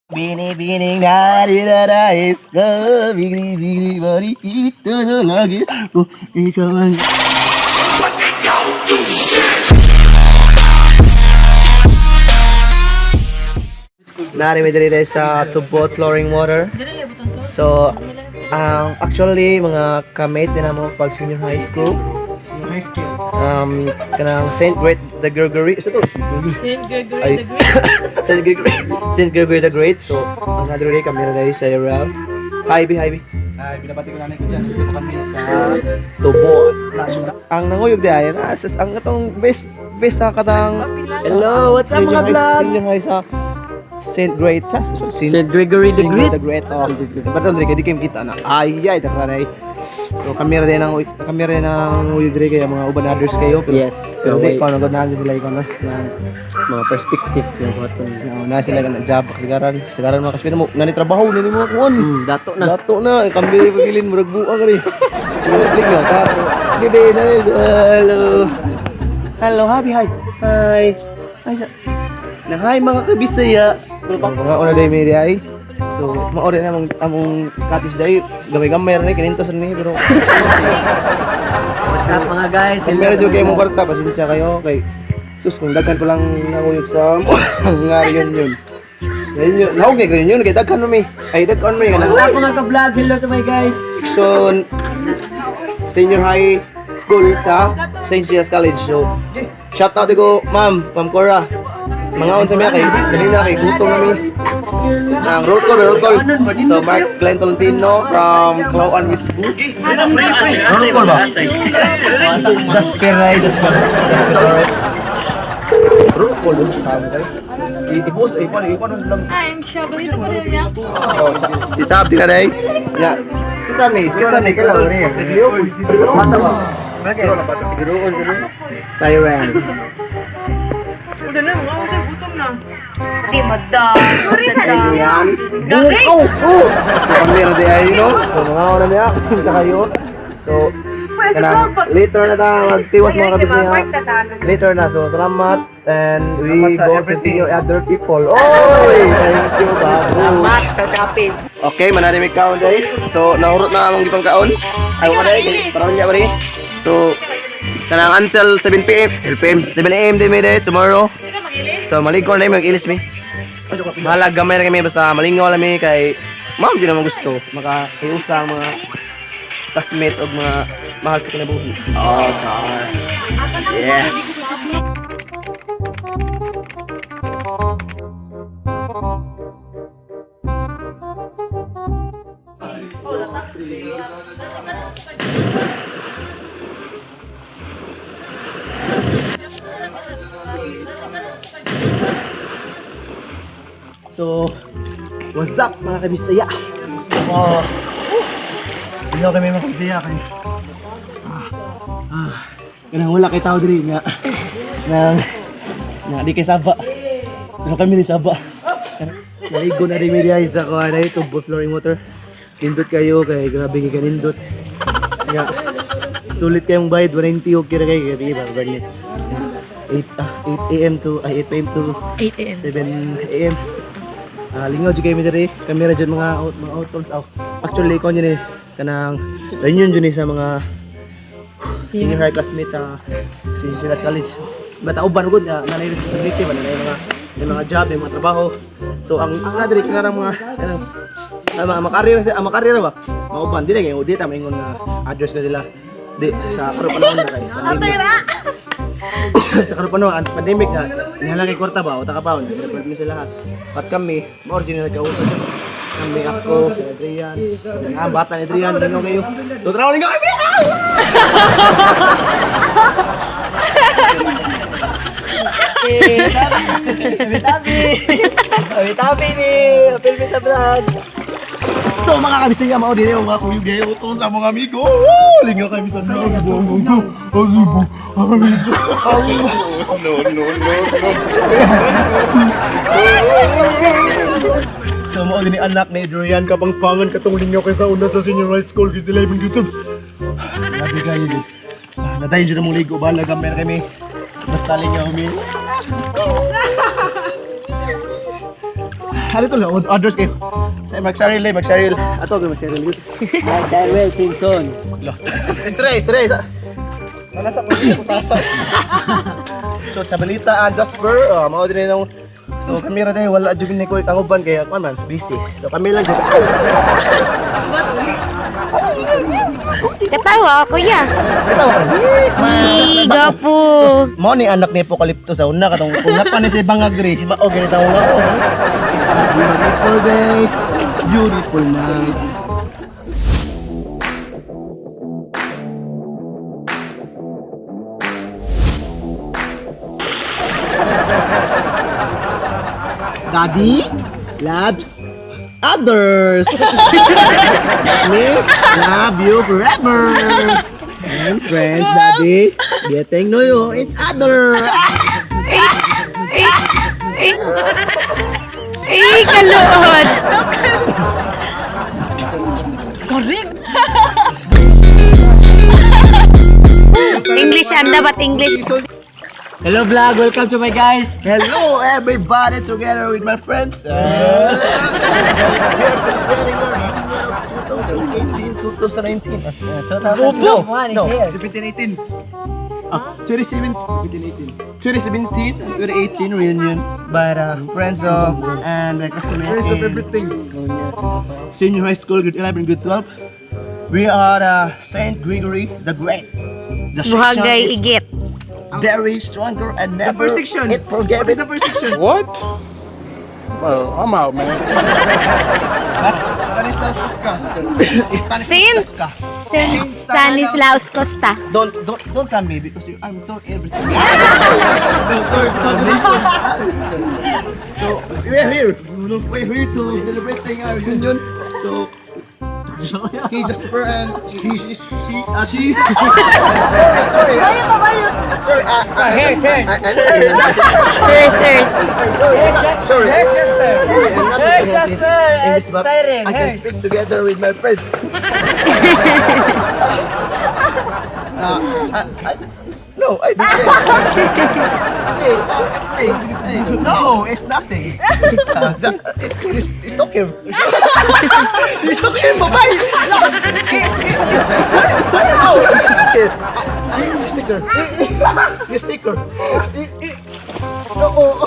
Bini-bining narirais ko, bini-bini marikito lagi ko, ikaw ang. Nari mi diri sa Tubot Flooring Water. So, actually, mga kamate din mo pag senior high school. Senior high school. Kanang Saint Great the Gregory. Sa to? Saint Gregory Ay. the Great. Saint Gregory, Saint Gregory the Great. So, ang nadiri kami na dahil sa Irel. Hi, B, hi, B. Ay, binabati ko nanay ko dyan. Dito kami sa Tubos. Ang nanguyog di ay ang atong best best sa katang. Hello, what's up, mga vlog? Senior high sa Saint Great sa Saint Gregory the Saint Great. The Great. Oh. Ba't diri kay di kayo kita na. Ay ay takranay. So kami ra din ang kami ra ang uyog diri kay mga uban others kayo pero Yes, pero pero di wait, ko na na sila ikaw na. Mga perspective yung button. No, na sila kana job sigaran sigaran mga kaspina mo nani trabaho nini mga kuan. Dato na. Dato na, kami pagilin murag buang ri. Lingaw ka. Gede na. Hello. Hello, happy hi. Hi. Hi sa. Nang hi mga kabisaya. Mga una day may ay. So, mao rin among among cottage day. Gamay-gamay ra ni kinintos ni pero What's up, mga guys? kung meron jud kayo mo kwarta, pasensya kayo kay sus kung daghan pa lang nanguyog sa nga reunion. Reunion, naog kay reunion kay daghan mi. Ay daghan mi What's up, mga ka-vlog? Hello to my guys. So, senior high school sa St. Giles College. So, shout out ko, ma'am, Ma'am Cora. Mga unsa miya kay kanina kay gutom na mi. Ang roll call, roll call. So, Mark Glenn Tolentino from Caloocan, West. Roll call ba? Jasper Ray, Jasper. Jasper Torres. Roll call dun sa kay. I-post, i-post, i-post lang. I'm siya. Balita ko rin niya. Oh, si Chab di na day. Ya. Kisa ni, kisa ni kailangan ni. Bata ba? Siren. Udah na, mga udah gutom na. Di madam. Sorry na lang. Adrian. Oh, oh. So kami ra di ay no. So mga una niya, sa kayo. So kanang later na ta magtiwas mga kabisaya. Later na. So salamat and we Salamat sa go to everything. see other people. Oy, thank you, babu. Salamat sa shopping. Okay, manari may kaon day. So nahurot na among gipang kaon. Ay wala day, parang niya bari. So kanang until 7 PM, 7 PM, 7 AM day may day tomorrow. Hindi ka mag-ilis? So maligo na mag-ilis mi. Bahala gamay ra kami basta malingaw lang mi kay ma'am di naman gusto makahiusa ang mga classmates og mga mahal sa kinabuhi. Oh, char. Yeah. So, what's up, mga kabisaya? Oh, Hello kami mga kabisaya kay. Ah, kanang wala kay tao diri nga. Nang nga di kay saba. Pero kami ni saba. Naligo na rin mi diay sa kuha na ito, flooring water. Nindot kayo kay grabe kay kanindot. Nga sulit kayong bayad 190 okay ra kay gabi ba ba 8 8 AM to ay 8 PM to 8 a.m. 7 AM. Ah, lingaw jud kami diri. Kami ra jud mga out, mga outdoors. Oh, actually ko ni kanang reunion jud ni sa mga senior high classmates sa Senior Silas College. Bata uban gud na nanay responsibility ba na may mga job, may mga trabaho. So ang nga diri kanang mga kanang ang mga makarera sa ang makarera ba? Mauban dili kay di ta maingon nga address ka sila. Di sa karon panahon na kay pandemic. Sa karon panahon ang pandemic na nihala kay kwarta ba o taka pa na mi sa lahat. At kami, mao original nagkausap kami ako, si Adrian, ang bata ni Adrian, lingaw kayo. So, tara, lingaw kami! Tabi! Tabi ni! Apil mi sa vlog. So mga kabisaya, mao din yung mga kuyog gayo to sa mga amigo. Woo! Lingaw kami sa vlog. No, no, no, no. So mao din ni anak ni Adrian kapangpangan katong lingaw kay sa una sa senior high school grade 11 grade 12. Grabe kayo din. Natayin dyan mong ligo balag kami kami. Basta lingaw mi. Ano to lang, others kayo. Sa magsaril, eh, magsaril. Ato ko magsaril. Darwell Simpson. Stress, stress. Wala sa pagkakutasa. So, sa balita, Jasper, mao din nung. So, kami ra dahil wala jud ni ko ang uban kay ako man busy. So, kami lang jud. Katawa, kuya. Ito, yes. Ay, gapo. Mao ni anak ni Apocalypto sa una katong una pa ni si Bangag diri. Mao ganito ang una. It's a beautiful day, beautiful night. Daddy loves others. Me love you forever. And friends, Daddy, getting know you each other. Ay, ay, ay. Ay, kaluod. English, ang dapat English. Hello vlog, welcome to my guys. Hello, everybody, together with my friends. We are celebrating our 2018, 2019. No, 2021 is no, here. 17, 18. 2017, 2017 and 2018 reunion by the friends of and my classmates. Friends of everything. Senior high school, grade 11, grade 12. We are Saint Gregory the Great. The section Buhagay is igit. very stronger and never first section. it forgave it. The first section. What? Well, I'm out, man. Stanislaus Kostka. Saint, Saint Stanislaus Costa. Don't come me because you, I'm talking everything. No, sorry, sorry. So we're here. We're here to celebrating our union. So he Jasper and she. Sorry, sorry. Sorry, Cursors. sorry, I'm not, sorry. Sorry, I'm not Here's looking at this Jasper English, and but Siren, I can here's. speak together with my friends. No, I didn't. Hey, hey, hey, no, it's nothing. It's talking. It's talking, babae. No, it's sorry, no, it's sticker. Sticker. You sticker. No, oh.